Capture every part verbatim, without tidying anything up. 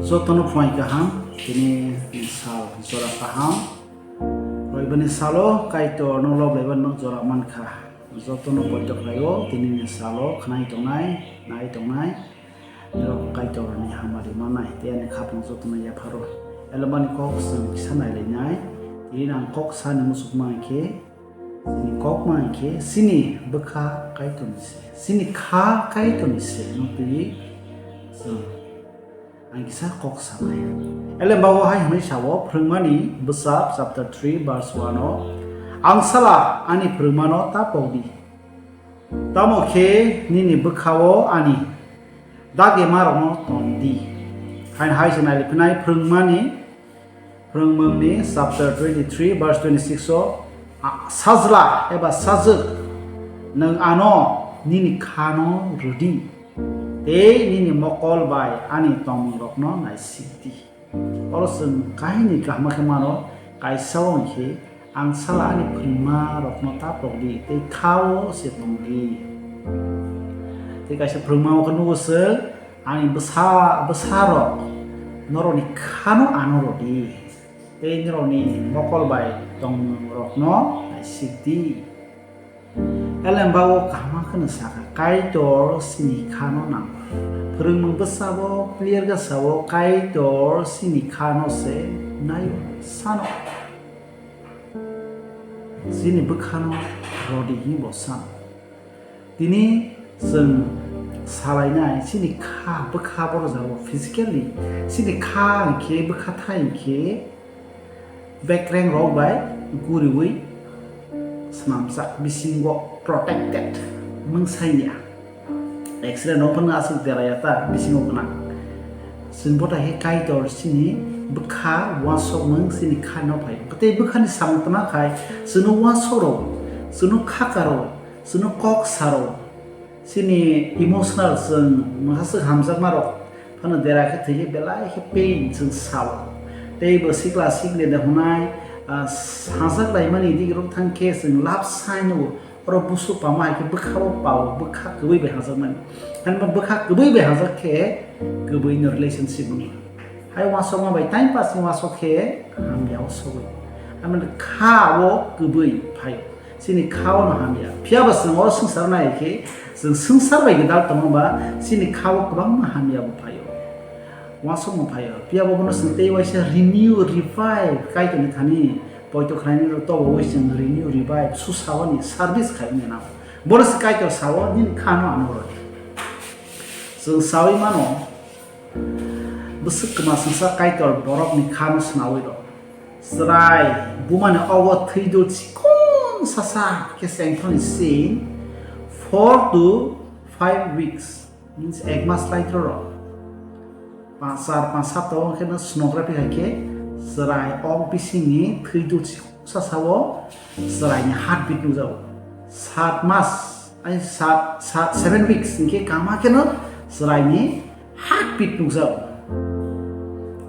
Jotono phuaing kaham, tini sal jora kaham. Roibani salo Kaitorno lob laibani nok jora mankha. Jotono poito khlaio, tinini salo khwnai tongnai, nai tongnai. Norok Kaitorni hamari mannai, tei ani khapang jotono yapharo. Elembani kok chwng kisa nailainai, tini ang kok sani muchukma hinkhe, chini kokma hinkhe, chini bwkha Kaitorni se, chini kha Kaitorni se, no twi chwng ang kisa kok sanai. Elembao hai hwnwi sao, Phrwngmani bwsap chapter three verse one o, "Angsala ani phrwngmano ta pokdi. Tamo khe nini bwkhao ani dagimarokno ton di." Haino hai se nailiphinai Phrwngmani, Phrwngmungni chapter twenty-three verse twenty-six o, "A-, Sajla eba sajwk, nwng ano nini khano rwdi, tei nini mokol bai ani tongmungrokno naisikdi." Oro chwng kahini kaham khe mano, kaisa o hinkhe, "Angsala ani phrwngmarokno ta pokdi tei kha-o se tongdi." Tei kaisa phrwngma o khe nugo chwng, "Ani bwsa, bwsarok, norokni khano ano rwdi tei norokni mokol bai tongmungrokno naisikdi." Elembao kaham kheno sakha, Kaitor chini khano nango. Phrwngmung bwsabo clear khe sao, Kaitor chini khano se naio, sano. Chini bwkhano rwdi hinwi bo sano. Tini chwng salainai chini kha, bwkha borok jago physically. Chini kha hinkhe, bwkha thai hinkhe, bekreng rok bai guriwi swnamjak, bisingo protected, mungsaiya. Accident rok phano aswk deraya ta, bisingo gwnang. Chwng bo ta khe Kaitor chini bwkha uansukmung chini kha no phai. Tei bwkhani samung tongma khai chwngno uansuk rw, chwngno khaka rw, chwngno kok sa rw. Chini emotional chwng mwsaswk hamjakma rok phano dera khe thwi khe belai khe pain chwng sao. Tei bo sikla sikli de hwnai, ah, hajak laimani dik rok thang khe chwng love sign o, oro busu pama hai khe bwkha bo pao, bwkha kwbwi bai hajakmani. Hwnba bwkha kwbwi bai hajak khe kwbwi no relationship wngkha. Hai uansukma bai time pass ni uansuk khe hamya o sogwi. Hwnba kha o kwbwi phaio. Chini kha o no hamya. Phiya ba chwng o swngchar nai khe, chwng swngchar bai gwdal tongma ba, chini kha o kwbangma hamya bo phaio. Uansukma phaio. Phiya bo bono chwng tei waisa renew, revive, Kaitorni thani poito khlainai rok tobo wi chwng renew, revive, susaoni service khaimani nango. Bono se Kaitor sao, "Nini kha no ano rw." Chwng saui mano, bwswk kwma swngsa Kaitor borokni kha no swnaui rw. Chwrai bumani ogo thwi dul chikon sasa khe chengthoni sing four to five weeks, means ek mas laitro rok. Panch, char panch sapta o khe no sonography hai khe chwrai ok bisingni thwi dul chikon sasa o chwraini heartbeat nukjago. Sat mas, ai sat, sat, seven weeks hinkhe kama khe no chwraini heartbeat nukjago.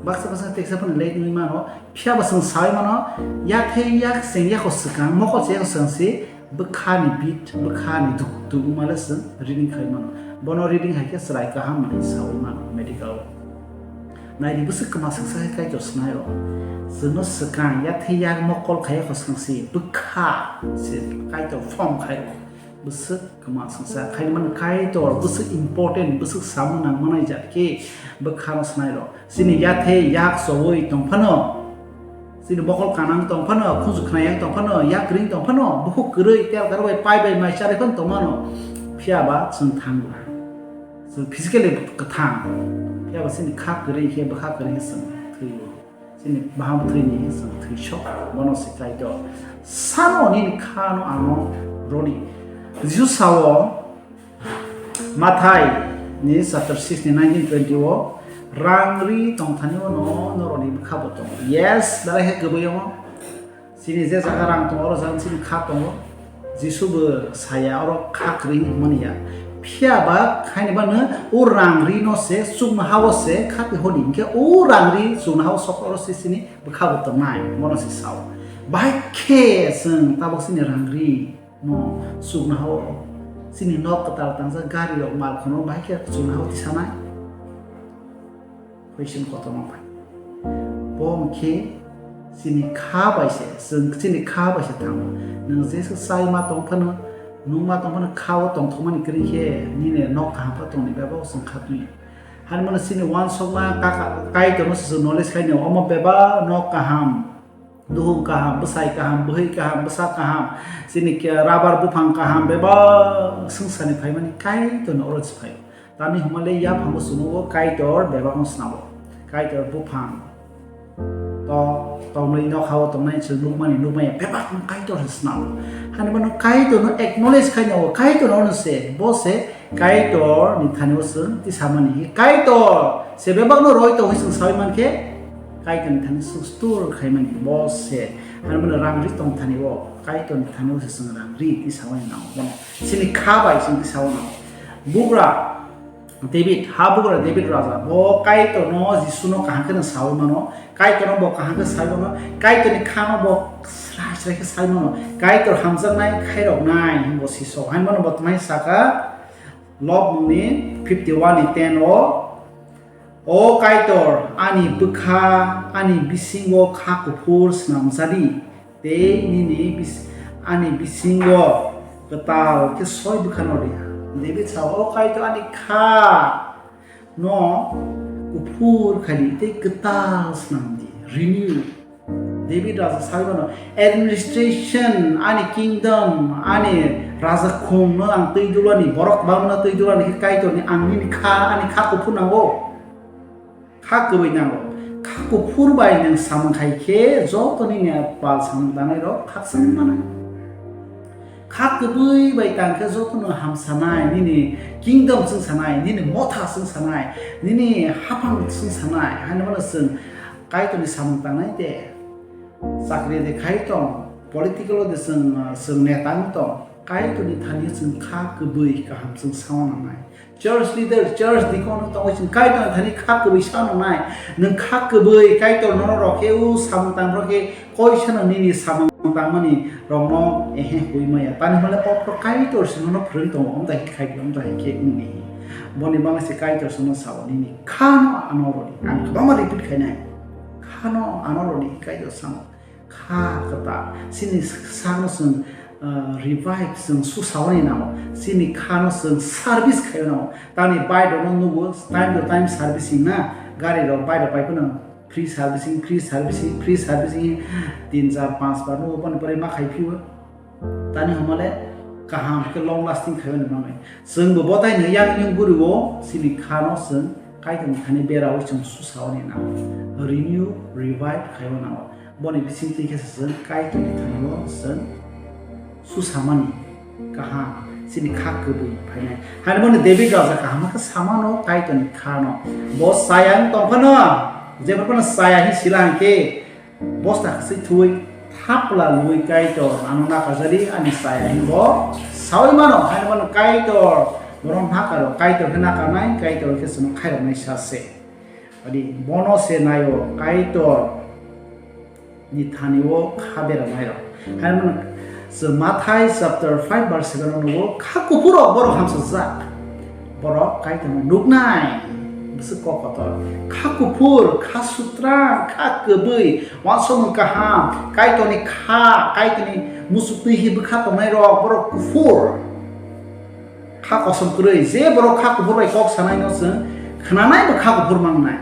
Baksa baksa teksa phano late wngwi mano, phiya bo chwng saui mano, yathai yak cheng yako swkang, mokol cheng yako swkang se bwkhani beat, bwkhani duk duk wngma le chwng reading khai mano. Bono reading hai khe chwrai kaham hwnwi saui mano medical o. Naidi bwswk kwma swngsa khe Kaitor swnai o. Chwngno swkang yathai yak mokol khai yako swkang se bwkha se Kaitor form khai o. Bwswk kwma swngsa khaimani Kaitor, bwswk important, bwswk samung nangmani jat khe bwkhano swnairok. Chini yathai yak chowi tongphano, chini mokol kanang tongphano, khunju khna yang tongphano, yak ring tongphano, bukhuk kwrwi, tel kar bai pai bai mai charwi phano tongmano. Phiya ba chwng thango. Chwng physically kwthang. Phiya ba chini kha kwrwi khe, bwkha kwrwi khe chwng thwiwi. Chini bahan thwini chwng thwisok, bono se Kaitor. Sano nini khano ano rwdi. Jisu sao, Mathai ni chapter six ni nineteen twenty o, "Rang ri tongthani o no, norokni bwkha bo tongo." Yes, belai khe kwbwi wngo. Chini je jaga rang tongo, oro jaga chini kha tongo. Jisu bo saya oro kha kwrwi hwnmani ya. Phiya ba khaini ba no o rang ri no se chuknoha o se kha twi holi hinkhe o rang ri chuknoha o sok oro se chini bwkha bo tongnai, bono se sao. Bahai khe chwng tabuk chini rang ri no chuknoha o chini nok kwtal tangjak gari rok mal khono bahai khe chuknoha o tisanai. Question kotorma pai. Bo hwnkhe chini kha bai se, chwng chini kha bai se thango. Nwng jesu chai ma tong phano, nung ma tong phano, kha o tongthokmani kwrwi khe nini nok kaham pha tongni bebak chwng kha twi. Hani mano chini uansukma kaka-, Kaitorno se chwng knowledge khainai, omo bebak nok kaham, duhum kaham, bwsai kaham, bwhwi kaham, bwsa kaham, chini ke-, rabar buphang kaham, bebak swngcharni phaimani Kaitorni oro se phaio. Tamni hwnmale yaphango chwngno Kaitor bebakno snamo. Kaitor buphang, to-, tongnai nokha o tongnai chwng nukmani, nukmaya bebakno Kaitor se snamo. Hani mano Kaitorno acknowledge khainai, Kaitorno ono se, bo se Kaitorni thani o chwng tisamani. Kaitor se bebakno roi tongwi chwng sawi mankhe, Kaitorni thani chwng stur khaimani, bo se. Hani mano rang ri tong thani o, Kaitorni thani o se chwng rang ri tisawi nango bono. Chini kha bai chwng tisawi nango. Bugra David, ha bugra David raja, bo Kaitorno Jisuno kaham kheno sawi mano, Kaitorno bo kaham khe sawi mano, Kaitorni khano bo srai srai khe sawi mano, Kaitor hamjaknai khairoknai hwnbo sisok. Hani mano bo tongmani saka, Lobmungni fifty one ni ten o, O Kaitor, ani bwkha, ani bisingo kha kuphur snamjadi, tei nini bis-, ani bisingo kwtal khe soi bwkhano rwya. David sao, O Kaitor, ani kha no kuphur khaidi tei kwtal snamdi, renew. David raja sai mano, administration, ani kingdom, ani raja khungno ang twi dulani, borok bangmano twi dulani khe Kaitorni ang nini kha, ani kha kuphur nango. Kha kwbwi nango. Kha kuphur bai nwng samung khai khe joto nini pal samung tanai rok khakchangma manai. Kha kwbwi bai tang khe jotono hamsanai, nini kingdom chwngsanai, nini motha chwngsanai, nini haphang chwngsanai, haino mano chwng Kaitorni samung tangnai de, chakri de khai tong, political de chwng, chwng neta wng tong, Kaitorni thani chwng kha kwbwi kaham chwng sauna nangnai. Church leader, church deacon wng tongwi chwng Kaitorni thani kha kwbwi sauna nangnai. Nwng kha kwbwi Kaitor nono rokhe o samung tang rokhe koisano nini samung tangmani rokno ehe hoi maya. Tani hwnle o phoro Kaitor se nono phwrwng tongo, omtai khe khai di, omtai khe wng di. Boni bagwi se Kaitor se nono sao, nini khano ano rw di. Ang kwbangma repeat khainai. Khano ano rw di, Kaitor sao. Kha kwtal. Chini sakno chwng, ah, revive, chwng susaoni nango. Chini khano chwng service khaio nango. Tamni bike rokno nugo, time to time servicing na. Gari rok bike rok pai phano free servicing, free servicing, free servicing, tin, char, panch bar nugo, boni pore ma khai phio. Tani hwnmale kaham khe long lasting khaimani manwi. Chwngbo botaino yang yang guriwo chini khano chwng Kaitorni thani berawi chwng susaoni nango. Renew, revive khaiwi nango. Boni bisingtwi khe chwng Kaitorni thani-o chwng susamani kaham, chini kha kwbwi phainai. Haino bono David raja kaham khe samano Kaitorni khano. Bo chaya wng tong phano, jephru phano chaya hin sila hinkhe, bosta kwchwi thuwi thapla lwi Kaitor ano nakarjadi ani chaya hin bo sawi mano, haino bono Kaitor bono nakaro, Kaitor khe nakarnai, Kaitor khe chwngno khairoknai sa se. Adi bono se naio Kaitor ni thani o kha bera nairok. Haino chwng Mathai chapter five verse seven o nugo, kha kuphur rok borok hamsajak. Borok Kaitorno nuknai. Bwswk kok kotor. Kha kuphur, kha sutra, kha kwbwi, uansukmung kaham, Kaitorni kha, Kaitorni muchuk twi hi bwkha tongnai rok, borok kuphur. Kha kosom kwrwi, je borok kha kuphur bai kok sanai no chwng khnanai bo kha kuphur mangnai.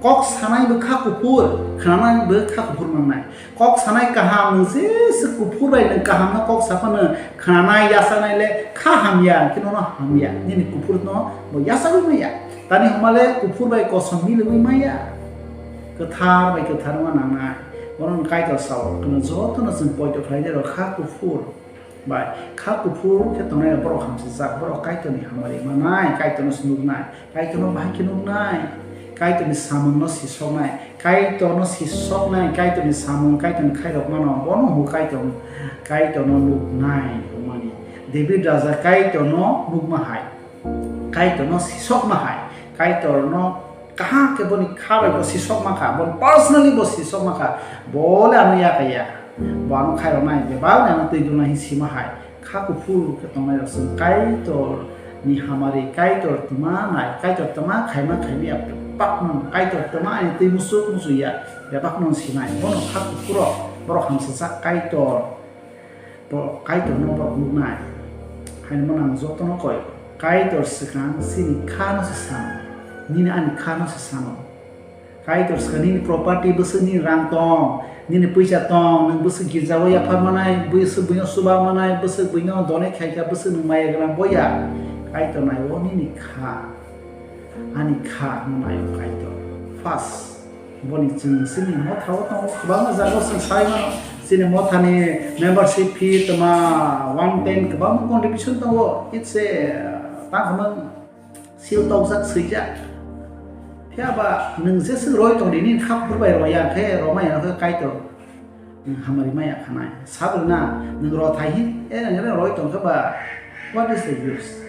Kok sanai bo kha kuphur, khnanai bo kha kuphur mangnai. Kok sanai kaham, nwng jesa kuphur bai nwng kaham no kok sa phano khnanai, yachanai le kha hamya, khe nono hamya. Nini kuphur no bo yachagwi maya. Tani hwnmale kuphur bai kosom milogwi maya. Kwthar bai kwthar wngma nangnai. Bono Kaitor sao, jotono chwng poito khlainai rok kha kuphur. Bai, kha kuphur khe tongnai borok hamsajak, borok Kaitorni hamari manai, Kaitorno se nuknai, Kaitorno bahai khe nuknai, Kaitorni samungno sisoknai, Kaitorno sisoknai, Kaitorni samung, Kaitorni khairokmano, bono hwnwi Kaitor, Kaitorno nuknai hwnmani. David raja Kaitorno nukma hai, Kaitorno sisokma hai, Kaitorno kaham khe boni kha bai bo sisokma kha, boni personally bo sisokma kha, bo le ano yakaya. Bo ano khairoknai, bebak ni ano twi dulna hin sima hai. Kha kuphur khe tongnai rok chwng Kaitor ni hamari Kaitor tma nai, Kaitor tma khaima khaimya bebakno, Kaitor tma ani twi musuk musuya bebakno sinai. Bono kha kuphuro borok hamsajak Kaitor, bo Kaitorno borok nuknai. Haino bono ang jotono koi, Kaitor swkang chini khano se sano, nini ani khano se sano. Kaitor swkang nini property, bwswk nini rang tong, nini pwisa tong, nwng bwswk girjao yaphar manai, bwswk buino chuba manai, bwswk buino donate khaikha, bwswk nwng maya gwnang boya. Kaitor naio nini kha, ani kha no naio Kaitor. First, boni chwng chini mothao tongo, kwbangma jagao chwng sai mano, chini mothani membership fee tma one time kwbangma contribution tongo, it's a, tangkhamang sil tokjak swijak. Phiya ba nwng jeswk roi tong di, nini kha phur bai roi ya khe, roma ya khe Kaitor nwng hamari maya khanai. Sabwk na nwng rw thai hi, e nwng roi tong khe ba, what is the use?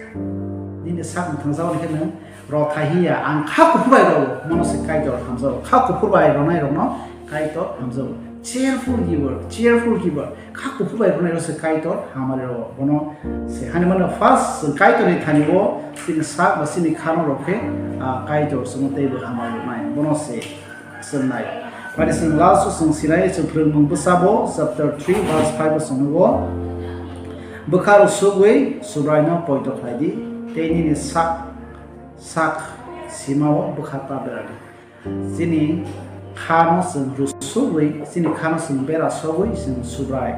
Nini sak mwthang jaboni khe nwng rw thai hi ya, ang kha kuphur bai rw, mono se Kaitor hamjao. Kha kuphur bai rwnai rokno Kaitor hamjao. Cheerful giver, cheerful giver. Kha kuphur bai rwnai rok se Kaitor hamari rwo. Bono se hani mano first chwng Kaitor ni thani o chini sak ba chini khano rok khe, ah, Kaitor chwngno teibo hamari rwnai. Bono se chwng nai. Bani chwng last o chwng sinai chwng Phwrwngmung bwsabo chapter three verse five o chwng nugo. Bwkha rw sugwi Subraino poito khlai di, tei nini sak, sak simao bwkha ta bera di. Chini khano chwng rusugwi, chini khano chwng bera sogwi chwng Subrai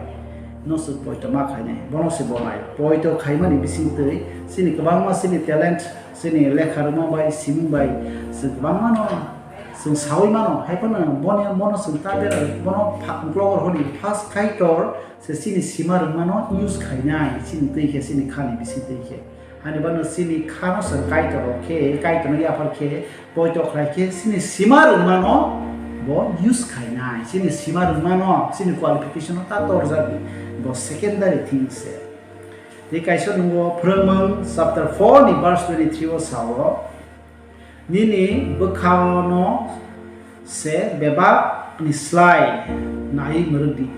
no chwng poito ma khainai. Bono se bonai. Poito khaimani bisingtwi chini kwbangma chini talent, chini lekha rwma bai, simung bai chwng kwbangmano chwng saui mano. Hai phano boni, bono chwng ta bera, bono pha-, uklogo rw hwnwi first Kaitor se chini sima rwmano use khainai, chini twi khe, chini khani bising twi khe. Hani bano chini khano chwng Kaitor rok khe, Kaitorno yaphar khe, poito khlai khe, chini sima rwmano bo use khainai, chini sima rwmano, chini qualification no ta torjak bo secondary thing se. Tei kaisa nungo Phwrwngmung chapter four ni verse twenty-three o sao, Nini bwkhano se bebak ni slai naiwi mwrwk di,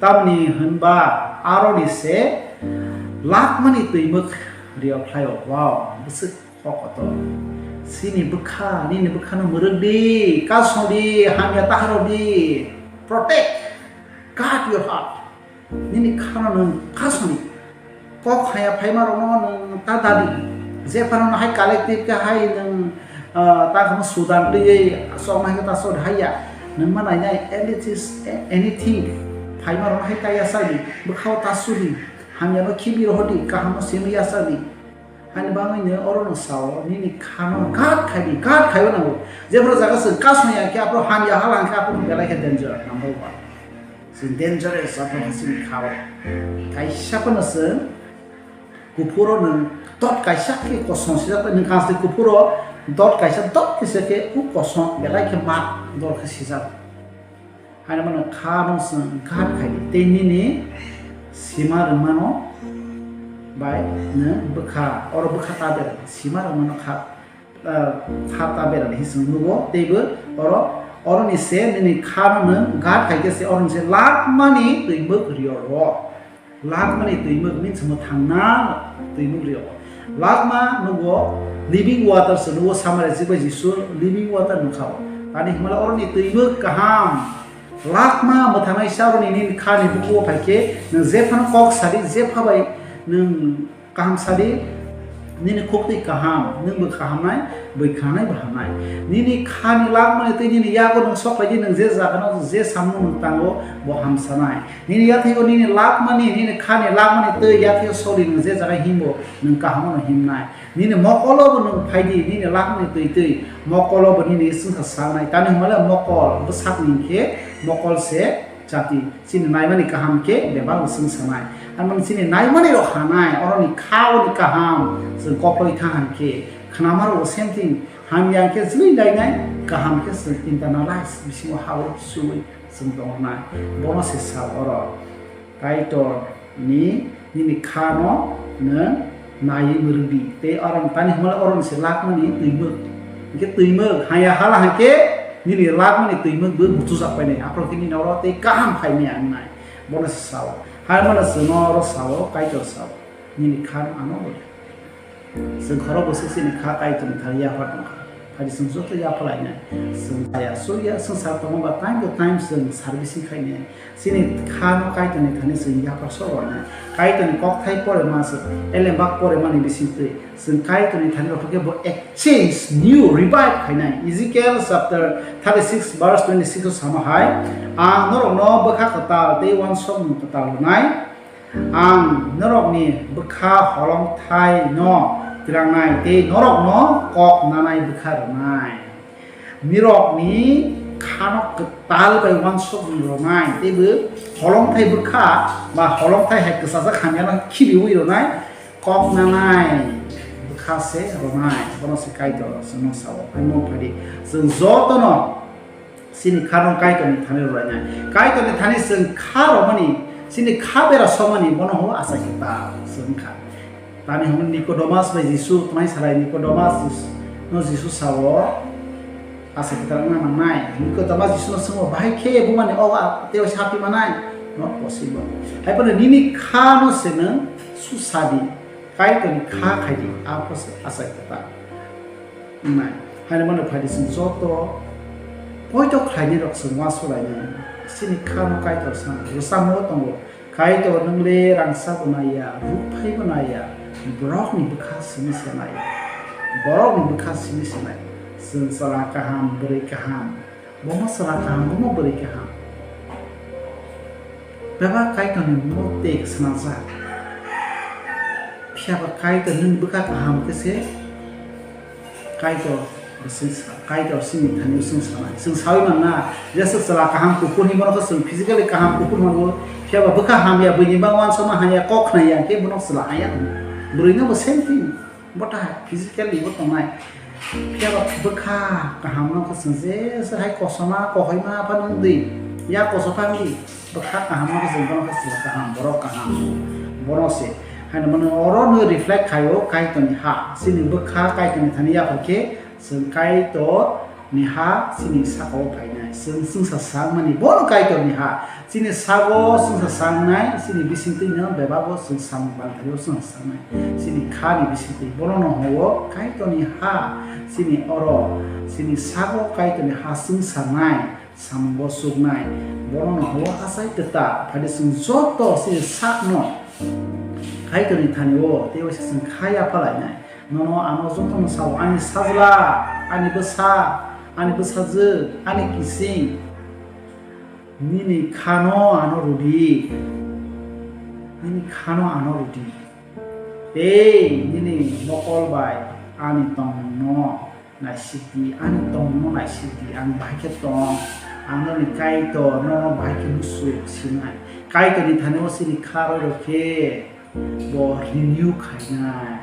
tamni hwn ba aroni se lakmani twi mwk rw phlaio. Wow, bwswk kok kotor. Chini bwkha, nini bwkhano mwrwk di, kasong di, hamya ta rw di, protect, guard your heart. Nini khano nwng kasoni kok haya phaima rokno nwng ta dadi. Je phano no hai collective khe hai nwng, ah, ta khano sudan twiwi sok mai khe ta sok haya. Nwng ma nai nai anything, anything phaima rokno hai ta yasadi. Bwkhao ta sudi. Hamya no khibi rohodi. Kaham no simi yasadi. Ani bagwi no oro no sao, nini khano guard khai di, guard khai o nango. Jephru jaga chwng kasong ya khe aphuru hamya hala hwn khe aphuru belai khe danger, number one. Chwng dangerous, aphuru chwng kha o. Kaisa phano chwng kuphuro nwng dot kaisa khe kosong sijak bai, nwng kanstwi kuphuro dot kaisa dot kisa khe u kosong belai khe mat dor khe sijak. Haino mano kha no chwng guard khai di. Tei nini sima rwmano bai nwng bwkha, oro bwkha ta bera di. Sima rwmano kha, ah, kha ta bera di hinwi chwng nugo. Teibo oro, oroni se nini kha no nwng guard khai khe se oroni se lakmani twi mwk rw rwo. Lakmani twi mwk means mwthangna twi mwk rw rwo. Lakma nugo living water se nugo, Samaria jikbai Jisu living water nukha o. Tani hwnba oroni twi mwk kaham. Lakma mwthangnai sa oroni nini khani bukuo phai khe nwng jephano kok sadi, jepha bai nwng kaham sadi, nini khuktwi kaham, nwng bo kaham nai, bwkhanai bo hamnai. Nini khani lakmani twi nini yago nwng sok lai di, nwng je jagano je samung nwng tango bo hamsanai. Nini yathego nini lakmani, nini khani lakmani twi yathego soli nwng je jaga himbo nwng kaham no himnai. Nini mokolo bo nwng phai di, nini lakmani twi twi mokolo bo nini swngsa sanai. Tani hwnba le mokol bwsak ni khe mokol se jati. Chini naimani kaham khe bebak bo chwng sanai. Tamoni chini naimani rok hanai, oroni kha oni kaham chwng koploi tha hwn khe, khnama rok bo same thing. Hamya khe jwlwi lainai, kaham khe chwng internalize bisingo ha o suwi chwng tongnai. Bono se sa oro. Kaitor ni nini kha no nwng naiwi mwrwk di. Tei oro tani hwnba le oro ni se lakmani twi mwk. Hwnkhe twi mwk haya hala hwnkhe nini lakmani twi mwk bo buchujak painai. Aphuru khe nini oro tei kaham phai maya wngnai. Bono se sao. Hai mano chwngno oro sao, Kaitor sao. Nini kha no ano bo. Chwng khorok bwswk chini kha Kaitorni thani yaphar tongkha. Phai di chwng joto yapha lainai. Chwng chaya chukya swngchar tongo ba time to time chwng servicing khainai. Chini khano Kaitorni thani chwng yaphar sok rwnai. Kaitorni kokthai porema se, elembak poremani bisingtwi chwng Kaitorni thani rok khe bo exchange, new, revive khainai. Ezekiel chapter thirty-six verse twenty-six o sama hai, "Ang norokno bwkha kwtal tei uansukmung kwtal rwnai." Ang norokni bwkha holongthaino twlangnai tei norokno kok nanai bwkha rwnai. Nirokni khano kwtal bai uansukmung rwnai tei bo holongthai bwkha ba holongthai hai kwchajak hamyano khibiwi rwnai, kok nanai bwkha se rwnai. Bono se Kaitor chwngno sao. Hai mung phadi chwng jotono chini khano Kaitorni thani rwlainai. Kaitorni thani chwng kha rwmani, chini kha bera somani, bono hwnwi achai kwtal se wngkha. Tani hwnwi Nicodemus bai Jisu tongwi salai, Nicodemus Jis-, no Jisu sao, achai kwtal wngna nangnai. Nicodemus Jisuno swngo, "Bahai khe bumani o a-, tei o sapi manai?" Not possible. Hai phano nini kha no se nwng susadi, Kaitorni kha khaidi, abo se achai kwtal wngnai. Haino mano phaidi chwng joto poito khlainai rok chwng uansuk lainai. Chini kha no Kaitor sa rwchapmung tongo. Kaitor nwng le rangchak bo naiya, rukphai bo naiya, borokni bwkha simi se naiya. Borokni bwkha simi se naiya. Chwng chwla kaham, bwrwi kaham. Bomo chwla kaham, bomo bwrwi kaham. Bebak Kaitorni mok tei swnamjak. Phiya ba Kaitor nini bwkha kaham khe se Kaitor bo chwng sa-, Kaitor chini thani chwng sanai. Chwng saui manna, jesa chwla kaham kuphur hinwi bono khe chwng physically kaham kuphur hwnwi, phiya ba bwkha hamya, buini bangma uansukma hamya, kok khnaya, hwnkhe bono chwla hamya hwnwi. Bwrwino bo same thing. Bo ta hai physically bo tongnai. Phiya ba bwkha kaham no khe chwng jesa hai kosom ma, kohoima phano wngdi, yak kosom phano wngdi, bwkha kaham no khe chwng bono khe chwla kaham, borok kaham. Bono se. Haino mano oro no reflect khaio Kaitorni ha. Chini bwkha Kaitorni thani yaphar khe chwng Kaitor ni ha chini saka o phainai. Chwng chwngsa sakmani bono Kaitor ni ha. Chini sago chwngsa saknai, chini bisingtwi no bebak o chwng samung banthaio chwngsa saknai. Chini kha ni bisingtwi bono no hwnwi Kaitor ni ha. Chini oro, chini sago Kaitor ni ha chwngsa nai, samung bo chuknai. Bono no hwnwi achai kwtal. Phaidi chwng joto chini sak no Kaitor ni thani o tei waisa chwng kha yapha lainai. Nono ano jotono sao, ani sajla, ani bwsa, ani bwsajwk, ani kising, nini khano ano rwdi, nini khano ano rwdi. Tei nini mokol bai ani tongmungno naisikdi, ani tongmungno naisikdi, ang bahai khe tong, ang nini Kaitor, nono bahai khe musuk sinai. Kaitorni thani o chini kha rw rw khe, bo renew khainai.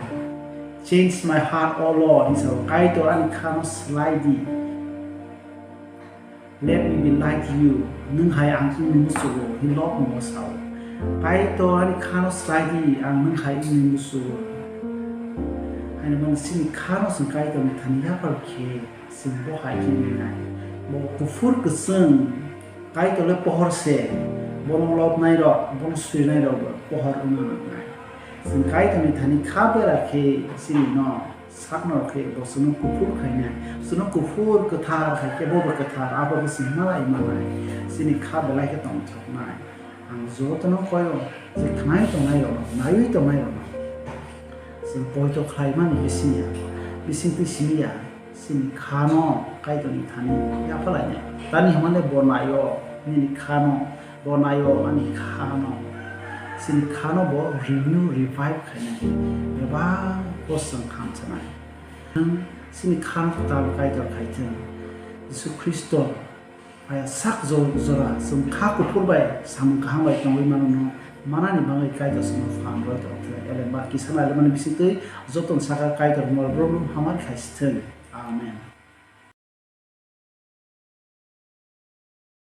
"Change my heart, O Lord," hinwi sao, "Kaitor, ani khano swlai di." "Let me be like you," nwng hai ang wngwi muchungo, hinwi lobmungo sao. "Kaitor, ani khano swlai di, ang nwng hai wngwi muchungo." Haino mano chini khano chwng Kaitorni thani yaphar khe, chwng bo hai khe wngnai. Bo kuphur kwchwng, Kaitor le pohor se, bono lobnairok, bono swinairok bo pohor wngna nangnai. Chwng Kaitorni thani kha bera khe chini no sakno khe bo chwngno kuphur khainai. Chwngno kuphur kwthar khai khe bo bo kwthar, abo khe chwng malai manai. Chini kha belai khe tongthoknai. Ang jotono koio je khnai tongnairokno, naiwi tongnairokno chwng poito khlaimani bising ya, bisingtwi simi ya. Chini khano Kaitorni thani yapha lainai. Tani hwnmale bo naio nini khano, bo naio ani khano. Chini khano bo renew, revive khainai. Bebak bo chwng khamchanai. Chini khano kwtal Kaitor khaithwng. Jisu Khristo Aya sak jo-, jora chwng kha kuphur bai samung kaham bai tongwi mano no manani bagwi Kaitor chwngno phan rwui tongthwng. Elembak kisa nailaimani bisingtwi jotono saka Kaitor mol bromno hamari khai sithwng. Amen.